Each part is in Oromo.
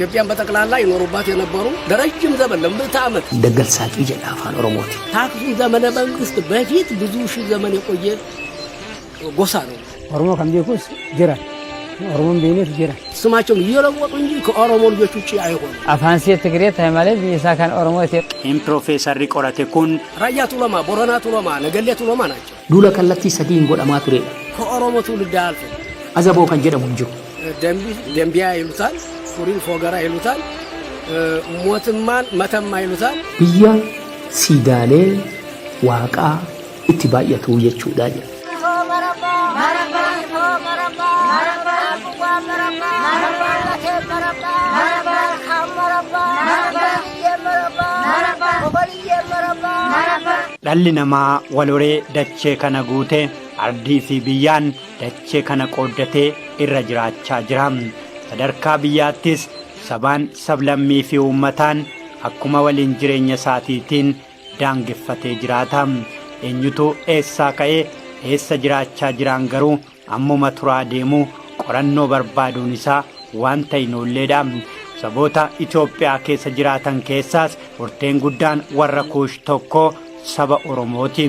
ኢትዮጵያን በጠቅላላ ይኖሩባት የነበሩ ለረጅም ዘመን ለምዕተ ዓመት Daggal Saaqii jedha afaan Oromooti. ከአክሱም ዘመነ መንግስት በፊት ብዙ ሺህ ዘመን የቆየ ጎሳ ነው። Oromoo kan beekus jira. Oromoon beeknes jira. ስማቸውን እየለወጡ እንጂ ከኦሮሞ ልጆች ውጭ አይሆንም። Afaan see Tigree ta'e malee biyyi isaa kan Oromooti. Qe'een Piroofeesarri qorate kun ራያ ቱለማ፣ ቦረና ቱለማ፣ ነገሌ ቱለማ ናቸው። Duula kallattii sadiin godhamaa turedha. ከኦሮሞ ትውልድ አያልፍም። Azaboo kan jedhamu hin jiru. ደንቢያ ይሉታል፣ ፉሪን ፎገራ ይሉታል፣ ሞትማን መተማ ይሉታል። Biyya siidaalee waaqaa itti baay'atu jechuudha jedha. Dhalli namaa wal horee dachee kana guutee ardii fi biyyaan dachee kana qooddatee irra jiraachaa jira. Sadarkaa biyyaattis sabaan sablammii fi uummataan akkuma waliin jireenya isaatiitiin daangeffatee jiraata. Eenyutu eessaa ka'ee eessa jiraachaa jiraan garuu ammuma turaa deemuu qorannoo barbaaduun isaa wanta hin oolleedha. Saboota Itoophiyaa keessa jiraatan keessaas horteen guddaan warra Kuush tokko saba Oromooti.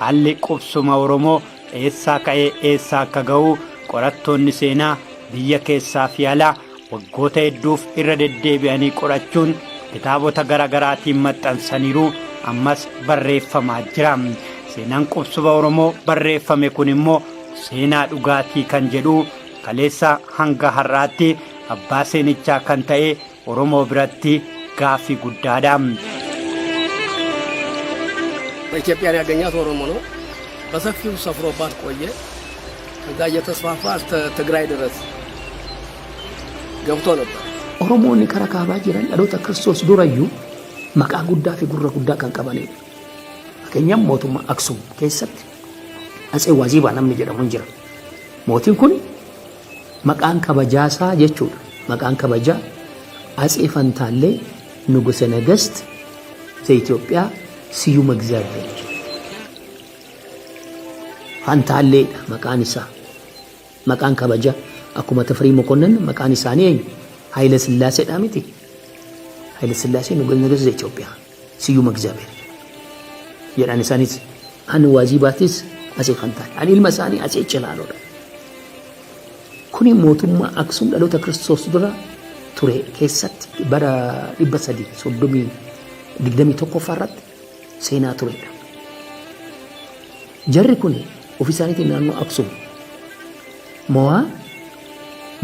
Haalli qubsuma Oromoo eessaa ka'ee eessaa akka ga'u qorattoonni seenaa biyya keessaa fi alaa waggoota hedduuf irra deddeebi'anii qorachuun kitaabota garaa garaatiin maxxansaniiru, ammas barreeffamaa jira. Seenaan qubsuma Oromoo barreeffame kun immoo seenaa dhugaatii kan jedhu kaleessa hanga har'aatti abbaa seenichaa kan ta'e Oromoo biratti gaaffii guddaadha. ኢትዮጵያን ያገኛት ኦሮሞ ነው። በሰፊው ሰፍሮባት ቆየ። ከዛ እየተስፋፋ እስከ ትግራይ ድረስ ገብቶ ነበር። Oromoonni karaa kaabaa jiran dhaloota Kiristoos durayyuu maqaa guddaa fi gurra guddaa kan qabanidha. Fakkeenyaaf, mootummaa Aksum keessatti Atsee Waziibaa namni jedhamu hin jira. Mootiin kun maqaan kabajaasaa jechuudha. Maqaan kabajaa Atsee Fantaallee ንጉሠ ነገሥት ዘኢትዮጵያ ስዩመ እግዚአብሔር Fantaalleedha maqaan isaa. Maqaan kabajaa akkuma Tafarii Mokonnin maqaan isaanii eenyu? Haayila Sillaaseedha miti. Haayila Sillaasee ንጉሠ ነገሥት ዘኢትዮጵያ ስዩመ እግዚአብሔር jedhan isaanis. Ani Waazibaatis Atsee Fantaalee. Ani ilma isaanii Atsee Cilaaloodha. Kuni mootummaa Aksum dhaloota Kiristoos dura ture keessatti bara 330 21ffaa irratti seenaa turedha. Jarri kun ofii isaaniitiin naannoo Aksum mo'aa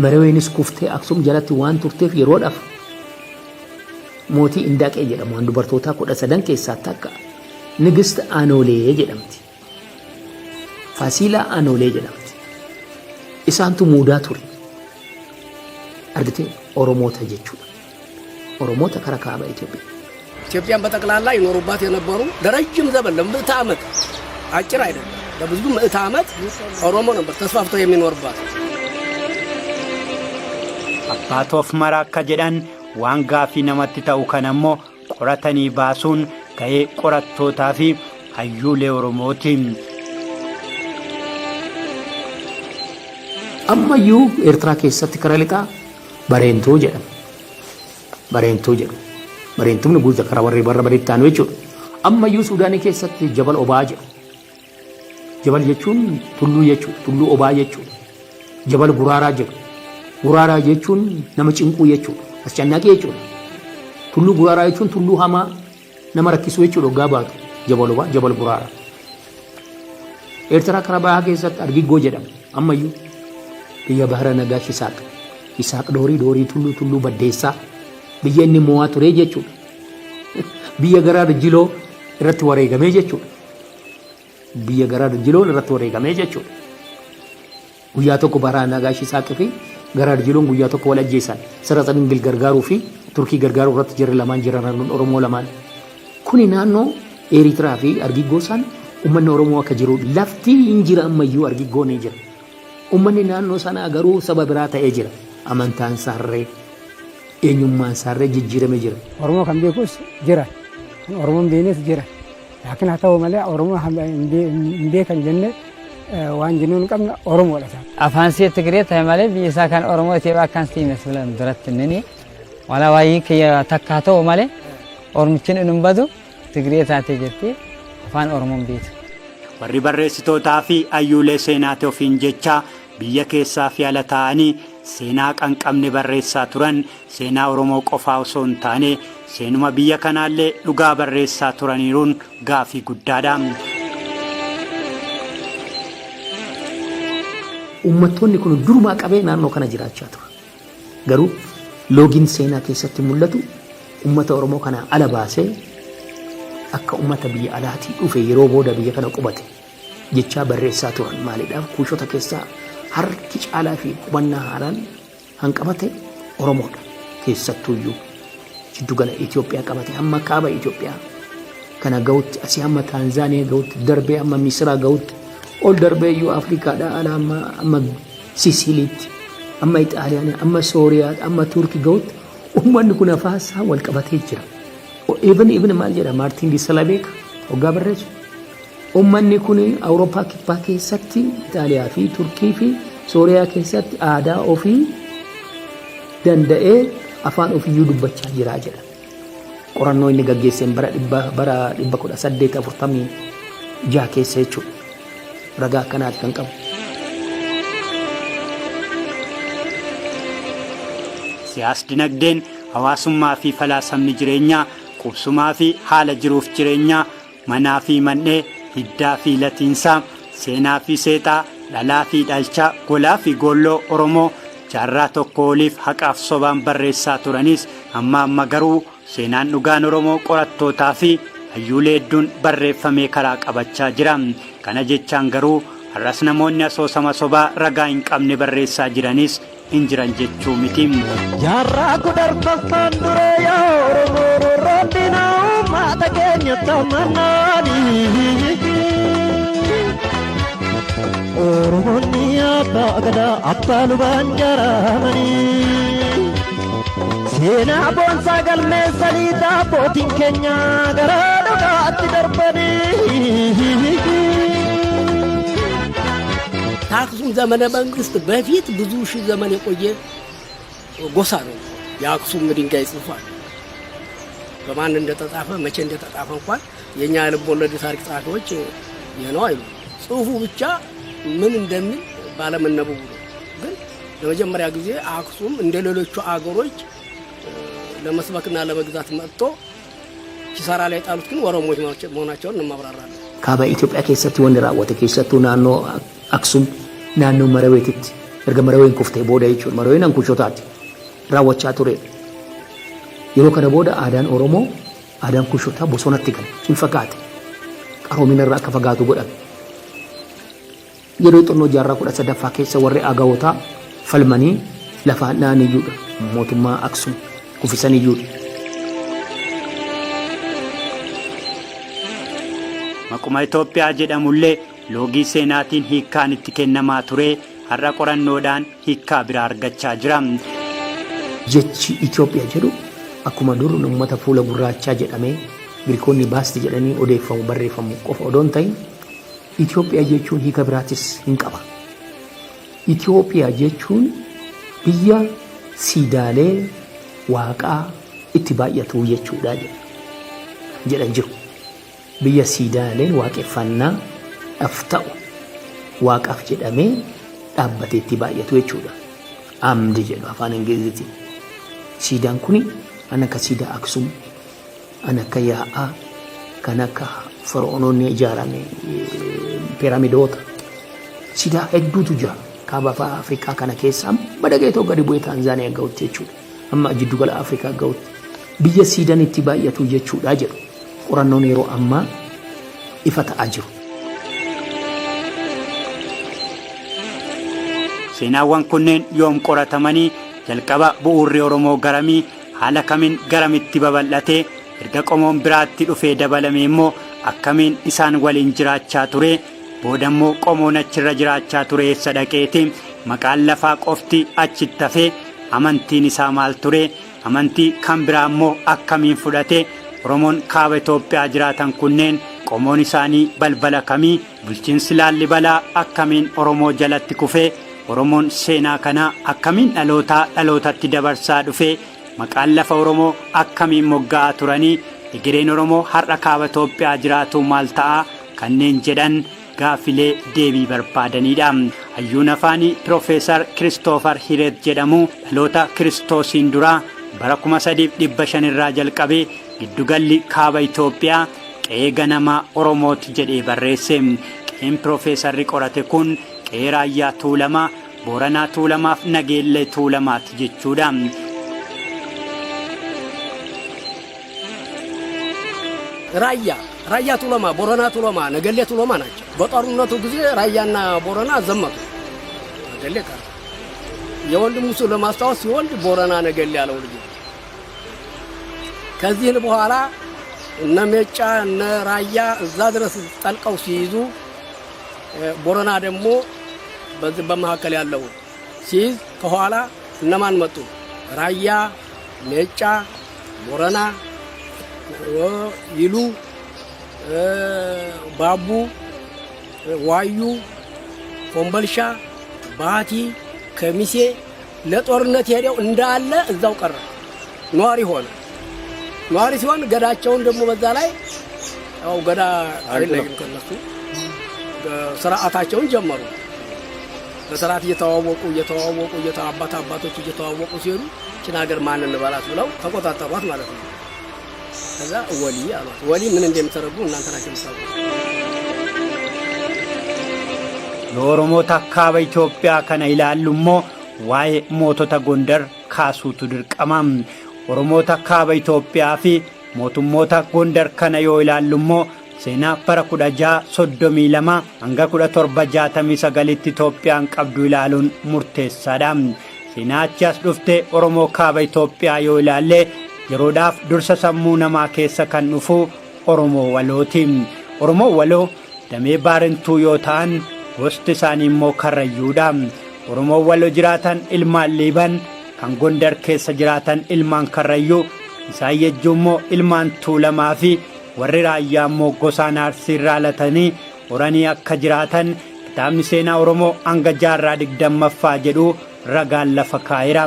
Mereweenis kuftee Aksum jalatti waan turteef yeroodhaaf mootii Indaaqee jedhamu waan dubartootaa 13 keessaa takka Nigist Anolee jedhamti. Faasiilaa Anolee jedhamti. Isaantu muudaa ture. Argitee, Oromoota jechuudha. Oromoota karaa kaaba Itoophiyaa. ኢትዮጵያን በጠቅላላ ይኖሩባት የነበሩ ለረጅም ዘመን ለምዕተ ዓመት፣ አጭር አይደለም፣ ለብዙ ምዕተ ዓመት ኦሮሞ ነበር ተስፋፍቶ የሚኖርባት። Abbaatoof mara akka jedhan waan gaafii namatti ta'u kana immoo qoratanii baasuun ga'ee qorattootaa fi hayyuulee Oromooti. Ammayyuu Eertiraa keessatti karaa lixaa Bareentuu jedhama. Bareentuu jedhu. Bareentuun guutuu karaa warri barra bareetti aanu jechuudha. Ammayyuu Suudaanii keessatti Jabal Obaa jedhu. Jabal jechuun tulluu jechuudha. Tulluu Obaa jechuudha. Jabal Guraaraa jedhu. Guraaraa jechuun nama cinquu jechuudha. Ascannaaqii jechuudha. Tulluu Guraaraa jechuun tulluu hamaa nama rakkisuu jechuudha hoggaa baatu. Jabal Obaa, Jabal Guraaraa. Eertiraa karaa bahaa keessatti Argiggoo jedhama. Ammayyuu biyya Bahara Nagaash Isaaq. Isaaq Doorii, Doorii Tulluu, Tulluu Baddeessaa biyya inni mo'aa ture jechuudha. Biyya Garaad Jiloo irratti wareegamee jechuudha. Biyya Garaad Jiloon irratti wareegamee jechuudha. Guyyaa tokko Bahara Nagaash Isaaq fi Garaad Jiloon guyyaa tokko wal ajjeesan. Sirra Dingil gargaaruu fi Turkii gargaaruu irratti jarri lamaan jiran Oromoo lamaan. Kuni naannoo Eeritiraa fi Argiggoo isaan uummanni Oromoo akka jiru lafti hin jira, ammayyuu Argiggoon ni jira. Uummanni naannoo sanaa garuu saba biraa ta'ee jira. Amantaan isaarree, eenyummaan isaarree jijjiiramee jira. Oromoo kan beekus jira. Kan Oromoo hin beeknes jira. Laakiin haa ta'u malee Oromoo hin beekan jennee waan jennu hin qabne, Oromoodha isaan. Afaan see Tigree ta'e malee biyyi isaa kan Oromooti akkan si mesbilan duratti nini. Wala waayii kiyya takkaa ta'u malee Oromichi hin badu Tigree taatee jirti afaan Oromoon beektu. Warri barreessitootaa fi hayyuulee seenaati ofiin jecha biyya keessaa fi ala taa'anii seenaa qanqabne barreessaa turan seenaa Oromoo qofaa osoo hin taane seenuma biyya kanaallee dhugaa barreessaa turaniiruun gaafii guddaadha. Uummattoonni kun durumaa qabee naannoo kana jiraachaa turan. Garuu loogiin seenaa keessatti mul'atu uummata Oromoo kana ala baasee akka uummata biyya alaatii dhufe yeroo booda biyya kana qubate jechaa barreessaa turan. Maaliidhaaf kuushota keessaa harki caalaa fi qubannaa haaraan hanqabate Oromoodha. Keessattuuyyuu jiddugala Itoophiyaa qabate hamma kaaba Itoophiyaa kana gahutti asii hamma Taanzaaniyaa gahutti darbee hamma Misiraa gahutti ol darbee iyyuu Afrikaadhaa ala hamma hamma Sisiiliitti hamma Ixaaliyaanii hamma Sooriyaa hamma Turki gahutti uummanni kun afaan isaa wal qabatee jira. Ibn Ibn maal jedha Maartiin Disalabeek hoggaa barreessu. Uummanni kun Awurooppaa kibbaa keessatti Ixaaliyaa fi Turkii fi Sooriyaa keessatti aadaa ofii danda'ee afaan ofiiyyuu dubbachaa jira jedha. Qorannoo inni gaggeesseen bara dhibba bara 1846 keessa jechuudha. Ragaa akkanaati kan qabu. Siyaas dinagdeen hawaasummaa fi falaasamni jireenyaa qubsumaa fi haala jiruuf jireenyaa manaa fi man'ee hiddaa fi latiinsaa seenaa fi seexaa dhalaa fi dhalchaa golaa fi goolloo Oromoo jaarraa tokko oliif haqaaf sobaan barreessaa turanis amma amma garuu seenaan dhugaan Oromoo qorattootaa fi hayyuulee hedduun barreeffamee karaa qabachaa jira. Kana jechaan garuu har'as namoonni asoosama sobaa ragaa hin qabne barreessaa jiranis hin jiran jechuu miti. Jaarraa 14ffaan dura yaa Oromoo roorroon diinaa uummata keenya tamannaani. Oromoonni abbaa gadaa abbaa lubaan jaaramanii. Seenaa boonsaa galmeessanii abbootiin keenya gara dhugaatti darbanii. ከአክሱም ዘመነ መንግስት በፊት ብዙ ሺህ ዘመን የቆየ ጎሳ ነው። የአክሱም ድንጋይ ጽፏል። በማን እንደተጻፈ መቼ እንደተጻፈ እንኳን የኛ ልብ ወለድ ታሪክ ጸሐፊዎች ይህ ነው አይሉ። ጽሁፉ ብቻ ምን እንደሚል ባለመነበቡ ነው። ግን ለመጀመሪያ ጊዜ አክሱም እንደ ሌሎቹ አገሮች ለመስበክና ለመግዛት መጥቶ ኪሳራ ላይ ጣሉት ግን ኦሮሞዎች መሆናቸውን እንማብራራለን። Kaaba Itoophiyaa keessatti wanni raawwate keessattuu naannoo Aksum naannoo Maraweetitti erga Maraween kuftee booda jechuudha. Maraween hankushotaati raawwachaa ture. Yeroo kana booda aadaan Oromoo aadaan kushotaa bosonatti gale hin fagaate. Qaroomina irraa akka fagaatu godhame. Yeroo xinnoo jaarraa 13ffaa keessa warri agawotaa falmanii lafaan dha'an iyyuudha. Mootummaa Aksum kufisan iyyuudha. Maquma Itoophiyaa jedhamullee loogii seenaatiin hiikkaan itti kennamaa ture har'a qorannoodhaan hiikkaa biraa argachaa jira. Jechi Itoophiyaa jedhu akkuma dur uummata fuula gurraachaa jedhamee Giriikonni baasti jedhanii odeeffamu barreeffamu qofa odoo hin ta'in Itoophiyaa jechuun hiika biraatis hin qaba. Itoophiyaa jechuun biyya siidaalee waaqaa itti baay'atu jechuudha jedhan jiru. Biyya siidaaleen waaqeffannaa dhaaf ta'u waaqaaf jedhamee dhaabbatee itti baay'atu jechuudha. Amdi jedhu afaan Ingiliziitiin. Siidaan kuni kan akka siidaa Aksum, kan akka Yaa'aa, kan akka Fara'oonoonni ijaaran piiraamidoota. Siidaa hedduutu jira. Kaaba afaan Afrikaa kana keessa amma dhaga'ee gadi bu'ee Taanzaaniyaa gahutti jechuudha. Amma jiddugala Afrikaa gahutti. Biyya siidaan itti baay'atu jechuudha jedhu. Qorannoon yeroo ammaa ifa ta'aa jiru. Seenaawwan kunneen yoom qoratamanii jalqaba bu'uurri Oromoo garamii haala kamiin garamitti babal'atee erga qomoon biraatti dhufee dabalame immoo akkamiin isaan waliin jiraachaa ture booda immoo qomoon achirra jiraachaa ture eessa dhaqeeti maqaan lafaa qofti achitti hafee amantiin isaa maal ture amantii kan biraa immoo akkamiin fudhate Oromoon kaaba Itoophiyaa jiraatan kunneen qomoon isaanii balbala kamii bulchiinsi Laallibalaa akkamiin Oromoo jalatti kufee Oromoon seenaa kana akkamiin dhalootaa dhalootatti dabarsaa dhufee Maqaan lafa Oromoo akkamiin mogga'aa turanii? Egereen Oromoo har'a kaaba Itoophiyaa jiraatu maal ta'a? Kanneen jedhan gaaffilee deebii barbaadanidha. Hayyuun afaanii Piroofeesar Kiristoofar Hireet jedhamu dhaloota Kiristoosiin duraa bara 3500 irraa jalqabee giddugalli kaaba Itoophiyaa qe'ee ganamaa Oromooti jedhee barreesse. Qe'een Piroofeesarri qorate kun qe'ee Raayyaa Tuulamaa, Booranaa Tuulamaaf Nageellee Tuulamaati jechuudha. ራያ ራያ ቱለማ፣ ቦረና ቱለማ፣ ነገሌ ቱለማ ናቸው። በጦርነቱ ጊዜ ራያና ቦረና ዘመቱ፣ ነገሌ ቀረ። የወንድሙ ስም ለማስታወስ ሲወልድ ቦረና ነገሌ ያለው ልጅ። ከዚህን በኋላ እነ ሜጫ እነ ራያ እዛ ድረስ ጠልቀው ሲይዙ፣ ቦረና ደግሞ በዚህ በመካከል ያለው ሲይዝ ከኋላ እነማን መጡ? ራያ፣ ሜጫ፣ ቦረና፣ ይሉ፣ ባቡ፣ ዋዩ፣ ኮምበልሻ፣ ባቲ፣ ከሚሴ ለጦርነት ሄደው እንዳለ እዛው ቀረ፣ ነዋሪ ሆነ። ነዋሪ ሲሆን ገዳቸውን ደግሞ በዛ ላይ ያው ገዳ አይለይም ከነሱ፣ ስርዓታቸውን ጀመሩ። በስርዓት እየተዋወቁ እየተዋወቁ አባት አባቶች እየተዋወቁ ሲሄዱ ችን ሀገር ማን እንበላት ብለው ተቆጣጠሯት ማለት ነው። ከዛ ወሊ አሏት። ወሊ ምን እንደሚተረጉ እናንተ ናችሁ የምታውቁት። Yoo Oromoota kaaba Itoophiyaa kana ilaallu immoo waa'ee mootota Gondar kaasuutu dirqama. Oromoota kaaba Itoophiyaa fi mootummoota Gondar kana yoo ilaallu immoo seenaa bara 1632 hanga 1769tti Itoophiyaan qabdu ilaaluun murteessaadha. Seenaa achi as dhufte Oromoo kaaba Itoophiyaa yoo ilaalle yeroodhaaf dursa sammuu namaa keessa kan dhufu Oromoo Walooti. Oromoo Waloo damee Baarentuu yoo ta'an gosti isaanii immoo Karrayyuudha. Oromoo Waloo jiraatan ilmaan Liiban, kan Gondar keessa jiraatan ilmaan Karrayyuu, isaan Yejjuu immoo ilmaan Tuulamaa fi warri Raayyaa immoo gosaan Arsii irraa latanii horanii akka jiraatan kitaabni seenaa Oromoo hanga jaarraa 20ffaa jedhu ragaan lafa kaa'eera.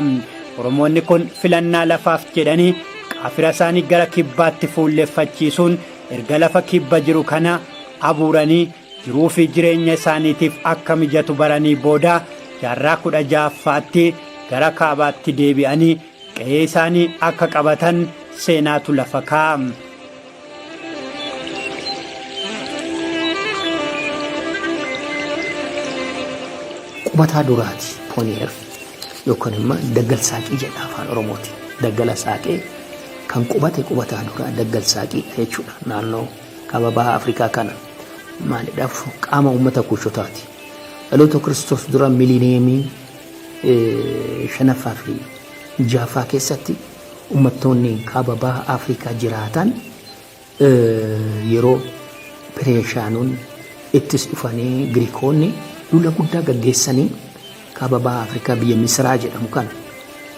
Oromoonni kun filannaa lafaaf jedhanii qaafira isaanii gara kibbaatti fuulleffachiisuun erga lafa kibba jiru kana abuuranii jiruu fi jireenya isaaniitiif akka mijatu baranii booda jaarraa 16ffaatti gara kaabaatti deebi'anii qe'ee isaanii akka qabatan seenaatu lafa kaa'a. Qubataa duraati pioneer yookaan immoo daggal saaqii jedha afaan Oromooti. Daggala saaqee kan qubate qubataa duraa daggal saaqii jechuudha. Naannoo kaaba baha Afrikaa kana maalidhaaf qaama uummata Kuushotaati. Dhaloota Kiristoos dura milineemii shanaffaa fi jahaffaa keessatti uummattoonni kaaba baha Afrikaa jiraatan yeroo Pereeshaanonni ittis dhufanii Giriikoonni lula guddaa gaggeessanii kaaba baha Afrikaa biyya Misraa jedhamu kana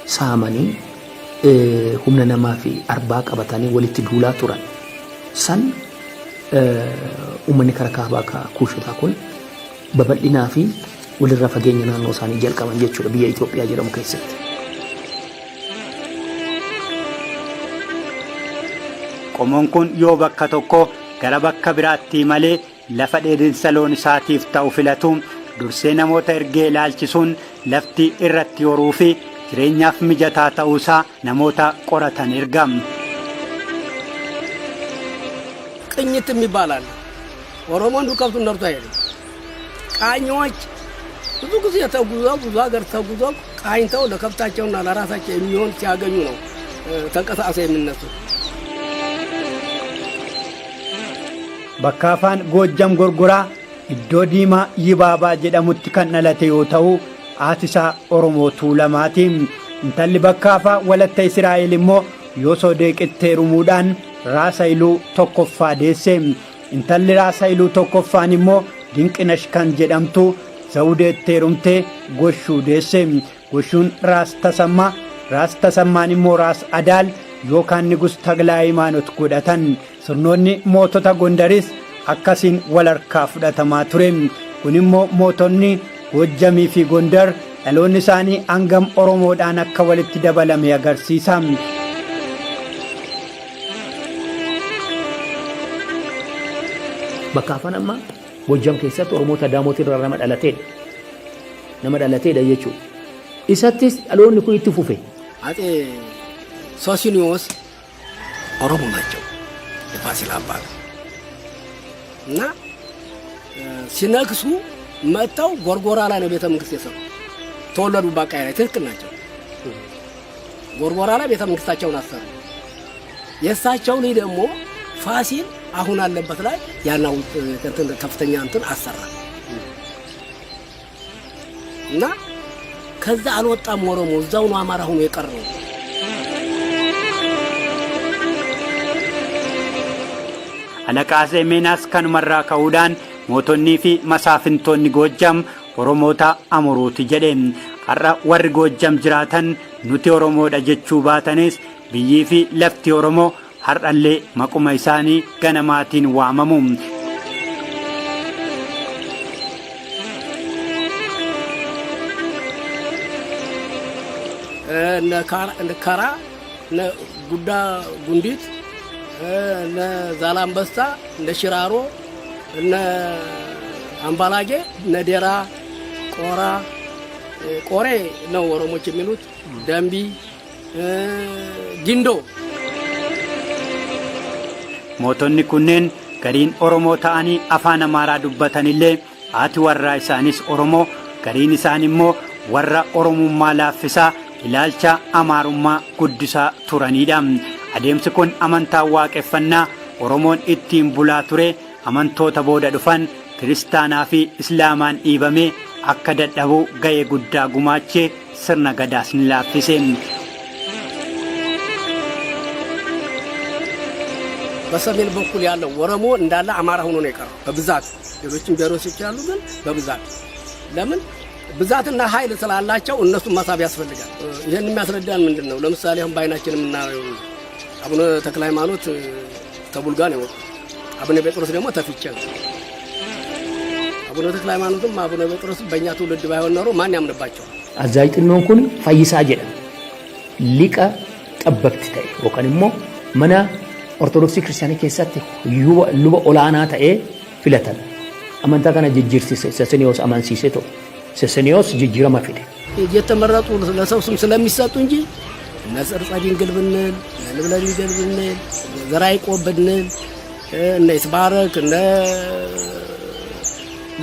saamanii humna namaa fi arbaa qabatanii walitti duulaa turan. San uummanni kara kaabaa Kuushotaa kun babal'inaa fi walirraa fageenya naannoo isaanii jalqaban jechuudha biyya Itoophiyaa jedhamu keessatti. Qomoon kun yoo bakka tokko gara bakka biraatti malee lafa dheedinsa loon isaatiif ta'u filatu dursee namoota ergee ilaalchisuun lafti irratti horuu fi jireenyaaf mijataa ta'uusaa namoota qoratan erga. ቅኝት የሚባል አለ። ኦሮሞ እንዲሁ ከብቱን ነድቶ አይሄድም። ቃኚዎች ብዙ ጊዜ ተጉዘው ብዙ ሀገር ተጉዘው ቃኝተው ለከብታቸውና ለራሳቸው የሚሆን ሲያገኙ ነው ተንቀሳቅሰው የሚነሱት። Bakka afaan Goojjam Gorgoraa iddoo Diimaa Yibaabaa jedhamutti kan dhalate yoo ta'u haati isaa Oromoo Tuulamaati. Intalli Bakkaafaa Walatta Israa'el immoo Yoosoo Deeqitti heerumuudhaan Raas Hayiluu tokkoffaa deesse. Intalli Raas Hayiluu tokkoffaan immoo Dinqinash kan jedhamtu Zawudeetti heerumtee Goshuu deesse. Goshuun Raas Tasammaa, Raas Tasammaan immoo Raas Adaal yookaan Nigus Taglaa Hayimaanot godhatan. Sirnoonni mootota Gondaris akkasiin wal harkaa fudhatamaa ture. Kun immoo mootonni Goojjamii fi Gondar dhaloonni isaanii hangam Oromoodhaan akka walitti dabalame agarsiisa. Bakka hafan amma Gojjam keessatti Oromoota Daamooti irraa nama dhalateedha. Nama dhalateedha jechuudha. Isattis dhaloonni kun itti fufe. አጤ ሶሲኒዮስ ኦሮሞ ናቸው፣ የፋሲል አባት እና ሲነግሱ መጥተው ጎርጎራ ላይ ነው ቤተ መንግስት የሰሩ። ተወለዱ ባቃይ ላይ ትክክል ናቸው። ጎርጎራ ላይ ቤተ መንግስታቸውን አሰሩ። የእሳቸው ልጅ ደግሞ ፋሲል አሁን አለበት ላይ ያናው እንትን ከፍተኛ እንትን አሰራ እና ከዛ አልወጣም ኦሮሞ፣ እዛው ነው አማራ ሆኖ የቀረው። Alaqaa Seemeenaas kanumarraa ka'uudhaan mootonnii fi masaafintoonni Goojjam Oromoota Amuruuti jedhe. Har'a warri Goojjam jiraatan nuti Oromoodha jechuu baatanis biyyii fi lafti Oromoo har'allee maquma isaanii ganamaatiin waamamu. እነ ከራ፣ እነ ጉዳ ጉንዲት፣ እነ ዛላምበሳ፣ እነ ሽራሮ፣ እነ አምባላጌ፣ እነ ዴራ፣ ቆራ፣ ቆሬ ነው ኦሮሞች የሚሉት፣ ደንቢ፣ ጊንዶ። Mootonni kunneen gariin Oromoo ta'anii afaan Amaaraa dubbatanillee haati warraa isaanis Oromoo, gariin isaan immoo warra Oromummaa laaffisaa ilaalcha Amaarummaa guddisaa turanidha. Adeemsi kun amantaa waaqeffannaa Oromoon ittiin bulaa ture amantoota booda dhufan kiristaanaa fi Islaamaan dhiibamee akka dadhabuu ga'ee guddaa gumaachee sirna gadaas ni laaffise. በሰሜን በኩል ያለው ኦሮሞ እንዳለ አማራ ሆኖ ነው የቀረው በብዛት። ሌሎችም ብሔሮች አሉ፣ ግን በብዛት ለምን ብዛትና ኃይል ስላላቸው እነሱን መሳብ ያስፈልጋል። ይህን የሚያስረዳን ምንድን ነው? ለምሳሌ አሁን በአይናችን የምናየው አቡነ ተክለ ሃይማኖት ተቡልጋ ነው የወጡት። አቡነ ጴጥሮስ ደግሞ ተፊቼ ነው። አቡነ ተክለ ሃይማኖትም አቡነ ጴጥሮስም በእኛ ትውልድ ባይሆን ኖሮ ማን ያምንባቸዋል? Azzaay Xinnoon kun Fayyisaa jedhama. Liqa xabbabti ta'e yookaan immoo mana Ortodoksii Kiristaanii keessatti luba olaanaa ta'ee filatame. Amantaa kana jijjiirsise Seseniyoos amansiisee ta'u. Seseniyoos jijjiirama fide. እየተመረጡ ለሰው ስም ስለሚሰጡ እንጂ እነ ሰርጸ ድንግል ብንል፣ እነ ልብነ ድንግል ብንል፣ እነ ዘርዓ ያዕቆብ ብንል፣ እነ ይትባረክ፣ እነ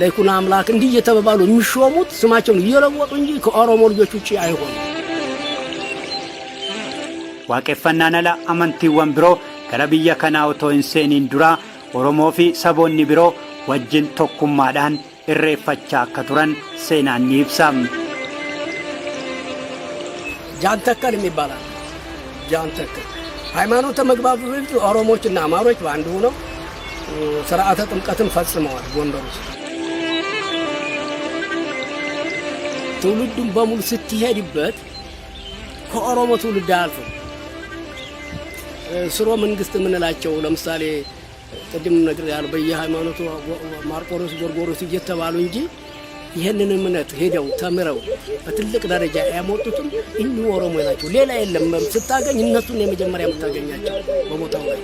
ለይኩኖ አምላክ እንዲህ እየተባባሉ የሚሾሙት ስማቸውን እየለወጡ እንጂ ከኦሮሞ ልጆች ውጭ አይሆኑም። Waaqeffannaan ala amantiiwwan biroo gara biyya kanaa otoo hin seeniin dura Oromoo fi saboonni biroo wajjin tokkummaadhaan irreeffachaa akka turan seenaan ni ibsa. ጃንተከል የሚባል አለ። ጃንተከል ሃይማኖት ከመግባቱ በፊት ኦሮሞዎችና አማሮች በአንድ ሆነው ስርዓተ ጥምቀትን ፈጽመዋል። ጎንደር ውስጥ ትውልዱን በሙሉ ስትሄድበት ከኦሮሞ ትውልድ አያልፍም። ስርወ መንግስት የምንላቸው ለምሳሌ ቅድም ነግሬሃለሁ፣ በየሃይማኖቱ ማርቆሮስ፣ ጎርጎሮስ እየተባሉ እንጂ ይህንን እምነት ሄደው ተምረው በትልቅ ደረጃ ያመጡትም እኒሁ ኦሮሞ ናቸው። ሌላ የለም። ስታገኝ እነሱን የመጀመሪያ የምታገኛቸው በቦታው ላይ።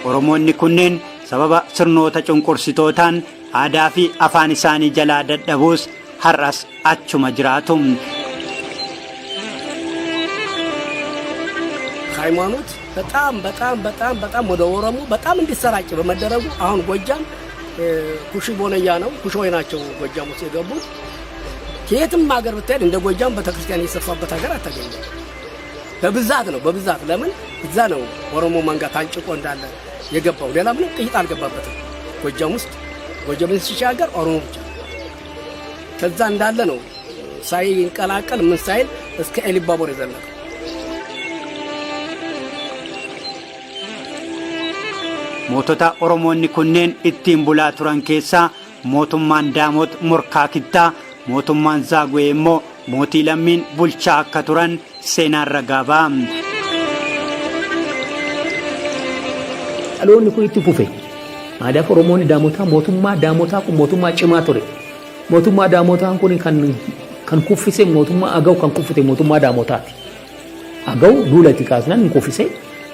Oromoonni kunneen sababa sirnoota cunqursitootaan aadaa fi afaan isaanii jalaa dadhabuus har'as achuma jiraatu. ሃይማኖት በጣም በጣም በጣም በጣም ወደ ኦሮሞ በጣም እንዲሰራጭ በመደረጉ አሁን ጎጃም ኩሺ ቦነያ ነው፣ ኩሾይ ናቸው ጎጃም ውስጥ የገቡት። ከየትም ሀገር ብትሄድ እንደ ጎጃም ቤተክርስቲያን የሰፋበት ሀገር አታገኝም። በብዛት ነው በብዛት። ለምን እዛ ነው ኦሮሞ መንጋ ታንጭቆ እንዳለ የገባው። ሌላ ምንም ቅይጥ አልገባበትም። ጎጃም ውስጥ ጎጃምን ሲሻገር ኦሮሞ ብቻ ከዛ እንዳለ ነው ሳይንቀላቀል ምን ሳይል እስከ ኢሉባቦር የዘለቀው። Mootota Oromoonni kunneen ittiin bulaa turan keessaa mootummaan Daamot Morkaa Kittaa, mootummaan Zaaguwee immoo mootii lammiin bulchaa akka turan seenaan ragaa ba'a. Dhaloonni kun itti fufe. Maaliif Oromoonni Daamotaa mootummaa Daamotaa kun mootummaa cimaa ture. Mootummaa Daamotaan kun kan kan kuffise mootummaa Agaw kan kuffise mootummaa Daamotaati. Agaw duula itti kaasnaan hin kuffise.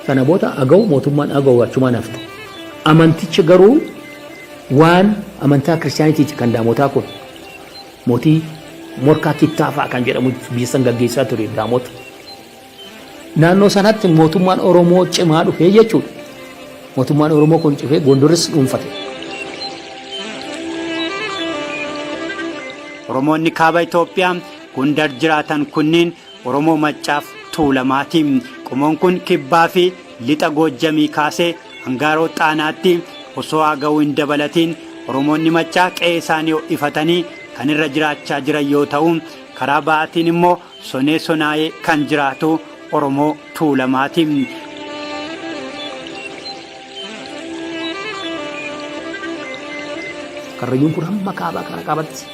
Sana booda Agaw mootummaan Agaw achumaan hafte. Amantichi garuu waan amantaa kiristaanitiiti kan Daamotaa kun. Mootii Morkaa Kittaafaa kan jedhamu biyya san gaggeessaa ture Daamota. Naannoo sanatti mootummaan Oromoo cimaa dhufee jechuudha. Mootummaan Oromoo kun cufee Gondoris dhuunfate. Oromoonni kaaba Itoophiyaa Gondar jiraatan kunniin Oromoo Maccaaf Tuulamaati. Qomoon kun kibbaa fi lixa Goojjamii kaasee Angaaroo Xaanaatti osoo Agawu hin dabalatiin Oromoonni Maccaa qe'ee isaanii ho'ifatanii kan irra jiraachaa jiran yoo ta'u, karaa ba'aatiin immoo Sonee Sonaayee kan jiraatu Oromoo Tuulamaati. Karrayyuun kun hamma kaabaa kana kaabatti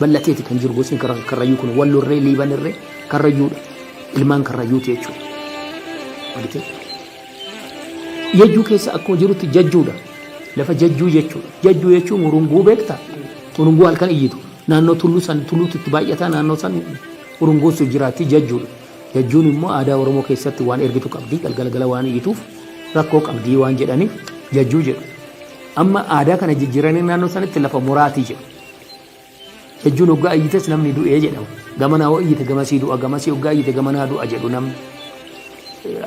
bal'ateeti kan jiru gosni Karrayyuu kun Wallorree Liibanirree Karrayyuudha. Ilmaan Karrayyuuti jechuudha. Argitee? Yejjuu keessa akkuma jirutti jajjuudha. Lafa jajjuu jechuudha. Jajjuu jechuun urunguu beektaa? Urunguu halkan iyyitu. Naannoo tulluu san tulluutu itti baay'ata naannoo san urunguun sun jiraatti jajjuudha. Jajjuun immoo aadaa Oromoo keessatti waan ergitu qabdi galgala gala waan iyyituuf rakkoo qabdi waan jedhaniif jajjuu jedhu. Amma aadaa kana jijjiiranii naannoo sanitti lafa muraatii jedhu. Jajjuun hoggaa iyyites namni du'ee jedhama. Gamanaa hoo iyyite gamasii du'a gamasii hoggaa iyyite gamanaa du'a jedhu namni.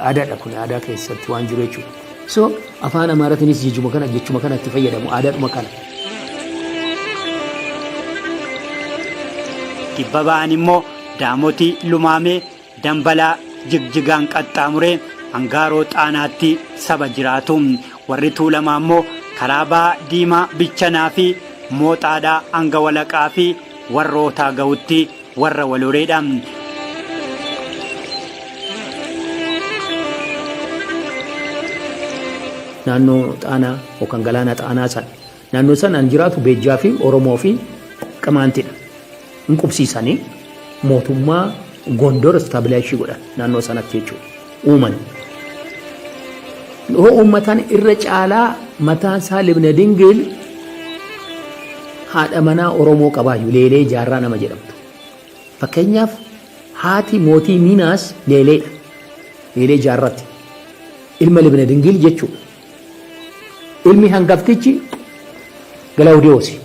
Aadaadha kun aadaa keessatti waan jiru jechuudha. So afaan Amaaratiinis jechuma kana jechuma kana itti fayyadamu aadaadhuma kana. Kibba ba'aan immoo Daamotii Lumaamee Dambalaa Jigjigaan qaxxaamuree Angaaroo Xaanaatti saba jiraatu. Warri Tuulamaa immoo karaa baha Diimaa Bichanaa fi Mooxaadhaa hanga Walaqaa fi Warrootaa gahutti warra wal horeedha. Naannoo Xaanaa yookaan galaana Xaanaa sana. Naannoo sana an jiraatu Beejjaa fi Oromoo fi Qimaantidha. Hin qubsiisanii mootummaa Gondor establish godhan naannoo sanatti jechuudha. Uuman. Yoo uummatan irra caalaa mataan isaa Libna Dingil haadha manaa Oromoo qabaayyu Leelee Jaarraa nama jedhamtu. Fakkeenyaaf haati mootii Miinaas Leeleedha. Leelee Jaarratti. Ilma Libna Dingil jechuudha. Ilmi hangaftichi Galaawudewoosi.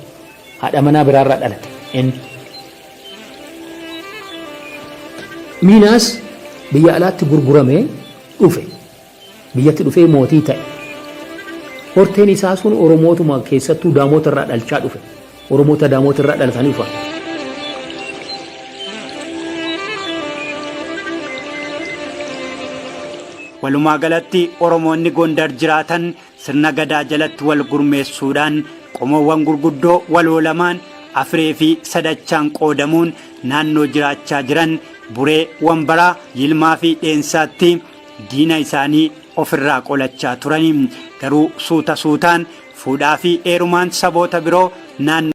Haadha manaa biraarraa dhalate inni. Miinaas biyya alaatti gurguramee dhufe. Biyyatti dhufee mootii ta'e. Horteen isaa sun Oromootuma keessattuu Daamoota irraa dhalchaa dhufe. Oromoota Daamoota irraa dhalatanii dhufan. Walumaa galatti Oromoonni Gondar jiraatan sirna Gadaa jalatti wal gurmeessuudhaan qomoowwan gurguddoo waloo lamaan Afiree fi Sadachaan qoodamuun naannoo jiraachaa jiran Buree, Wambaraa, Yilmaa fi Dheensaatti diina isaanii ofirraa qolachaa turani. Garuu suuta suutaan fuudhaa fi heerumaan saboota biroo naannoo.